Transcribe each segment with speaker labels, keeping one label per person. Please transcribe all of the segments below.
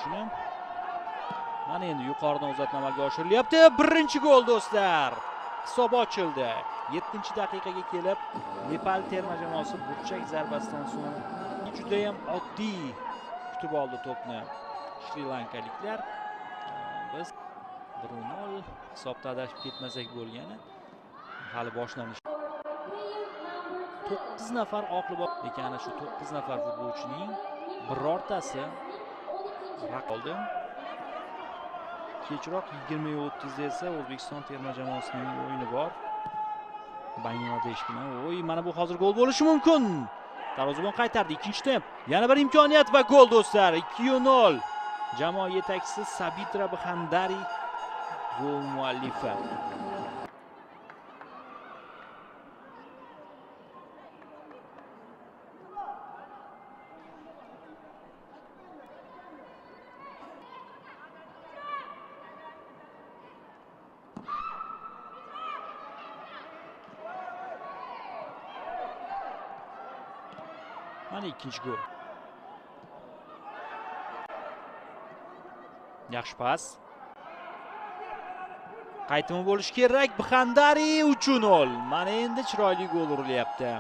Speaker 1: Shuni mana endi yuqoridan uzatma amalga oshirilyapti. Birinchi gol do'stlar. Hisob ochildi. 7-daqiqaga kelib Nepal terma jamoasi burchak zarbasidan so'ng juda ham oddiy kutib oldi to'pni Shri Lankaliklar. Biz 1-0 hisobda adashib ketmasak bo'lgani. Hali boshlanish. 9 nafar oq libos, lekin ana shu 9 nafar futbolchining birortasi raqib oldi. Kechroq 20:30 esa O'zbekiston terma jamoasining o'yini bor. Bangladesh bilan. Oy, mana bu hozir gol bo'lishi mumkin. Darvozabon qaytardi. Ikkinchi temp. Yana bir imkoniyat va gol do'stlar. 2-0. Jamoa yetakchisi Sabitra Bhandari gol muallifi. Mana ikkinchi gol. Yaxshi pas. Qaytimi bo'lishi kerak. Bhandari 3-0. Mana endi chiroyli gol urilyapti.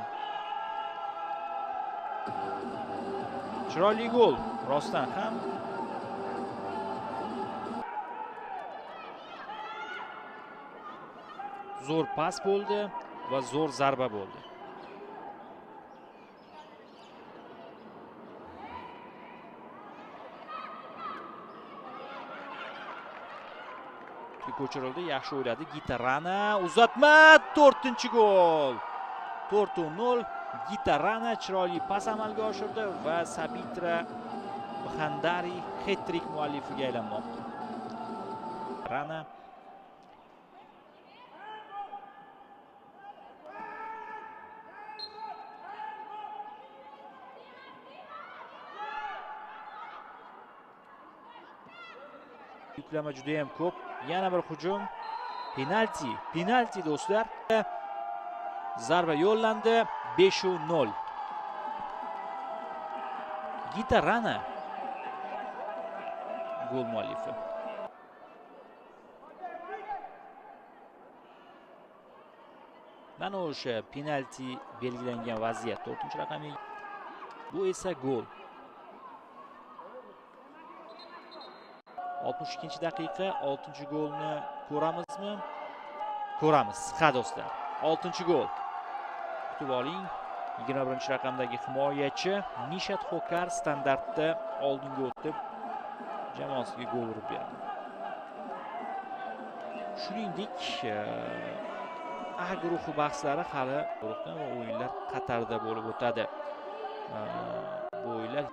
Speaker 1: Chiroyli gol rostdan ham. Zo'r pas bo'ldi va zo'r zarba bo'ldi. Ko'chirildi, yaxshi o'yladi. Gitarana uzatma, 4-gol. 4-0. Gitarana chiroyli pas amalga oshirdi va Sabitra Bhandari hat-trick muallifiga aylanmoqda. Rana yuklama juda ham ko'p. Yana bir hujum. Penalti, penalti do'stlar. Zarba yo'llandi. 5-0. Gitarana gol muallifi. Mana o'sha penalti belgilangan vaziyat. 4-raqamli. Bu esa gol. 62-daqiqa 6-golni ko'ramizmi? Ko'ramiz. Ha do'stlar. 6-gol. Kutib oling. 21-raqamdagi himoyachi Nishat Xokar standartda oldinga o'tib jamoasiga gol urib berdi. Shuningdek, A guruhi bahslari hali guruhdan va o'yinlar Qatarda bo'lib o'tadi. Bu o'yinlar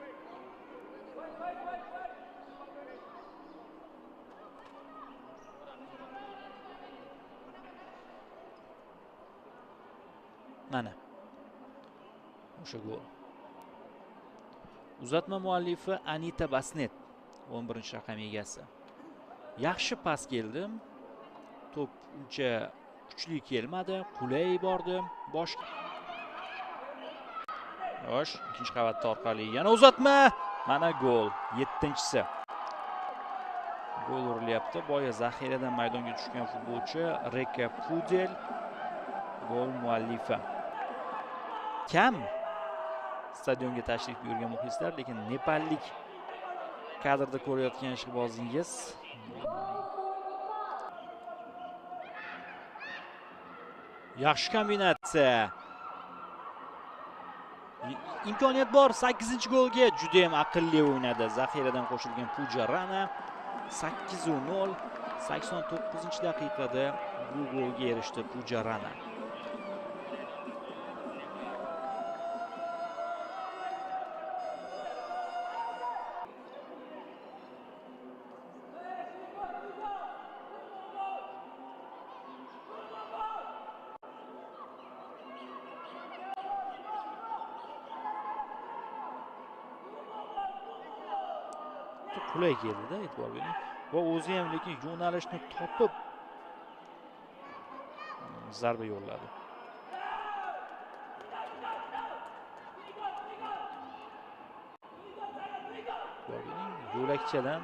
Speaker 1: mana o'sha gol. Uzatma muallifi Anita Basnet, 11-raqam egasi. Yaxshi pas keldi. To'p uncha kuchli kelmadi, qulay bordi. Bosh. Xo'sh, ikkinchi qavatda orqali yana uzatma. Mana gol, 7-chisi. Gol urilyapti. Boya zaxiradan maydonga tushgan futbolchi Reka Pudel gol muallifi. Kam stadionga tashrif buyurgan muxlislar, lekin nepallik kadrda ko'rayotgan ishqibozingiz yaxshi kombinatsiya. Imkoniyat bor 8-golga. Juda ham aqlli o'ynadi. Zaxiradan qo'shilgan Puja Rana 8-0. 89-daqiqada bu golga erishdi Puja Rana. Qulay keldi-da, e'tibor bering. Va o'zi ham lekin yo'nalishni topib zarba yo'lladi. Yo'lakchadan.